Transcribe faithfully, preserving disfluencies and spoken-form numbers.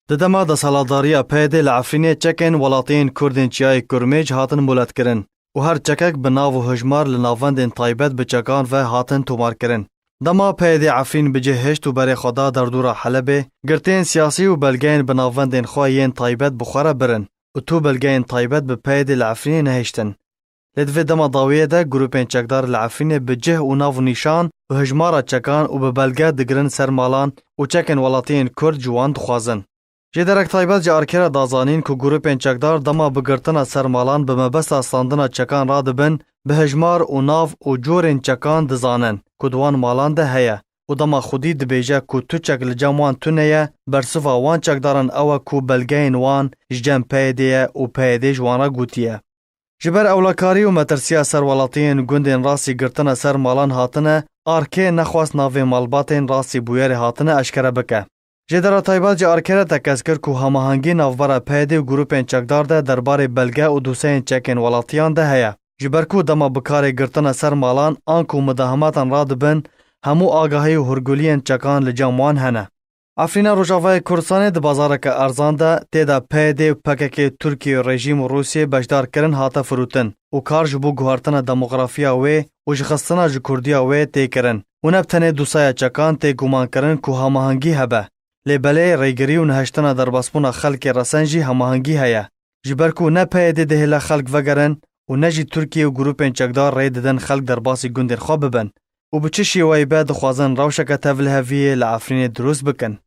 Di dema desthilatdariya P Y D'ê li Efrînê çekên welatiyên Kurdên Çiyayê Kurmêc hatin moletkirin û her çekek bi nav û hijmar li navendên taybet bi çekan ve hatin tomarkirin. Dema P Y D Efrîn bi cih hişt û berê xwe da derdora Helebê, girtiyên siyasî û belgeyên bi navendên xwe yên taybet bi xwe re birin û tu belgeyên taybet bi P Y D li Efrînê nehiştin. Lê di vê dema dawiyê de grûpên çekdar li Efrînê bi cih û nav û nîşan û hijmara çekan û bi belge digirin ser malan û çekên welatiyên Kurd ji wan dixwazin. Jêderek taybet ji Arkerê da zanîn ku grûpên çekdar dema bi girtina ser malan bi mebesta standina çekan radibin, bi hejmar û nav û corên çekan dizanin ku di wan malan de heye û dema xwedî dibêje ku tu çek li cem wan tune ye, bersiva wan çekdaran ew e ku belgeyên wan ji cem P Y D'ê ye û P Y D ji wan re gotiye. Ji ber ewlekarî û metirsiya ser welatiyên gundên rastî girtine ser malan hatine, Arkerê nexwest navê malbatên rastî bûyerê hatine eşkere bike. Jêdera taybet ji Arkerê tekez kir ku hemahengî navbera P Y D û grûpên çekdar de derbarê belge û doseyên çekên welatiyan de heye. Ji ber ku dema bi karê girtine ser malan an ku midahematan radibin, hemû agahî û hûrguliyên çekan li cem wan hene. Efrîna Rojavayê Kurdistanê di bazareke erzan de tê de P Y D û P K K Tirkiye û rejîm û Rûsiyê beşdar kirin hate firotin û kar ji bo guhertina demografiya wê û ji xistina ji Kurdiya wê tê kirin û ne bi tenê dosaya çekan tê guman kirin ku hemahengî hebe. Lê belê rêgirî û nehiştina derbasbûna xelkê resen jî hemahengî heye. Ji ber ku ne P Y D dihêle xelk vegerin û ne jî Tirkiye û grûpên çekdar rê didin xelk derbasî gundên xwe bibin û bi çi şêweyî be dixwazin rewşeke tevliheviyê li Efrînê dirust bikin.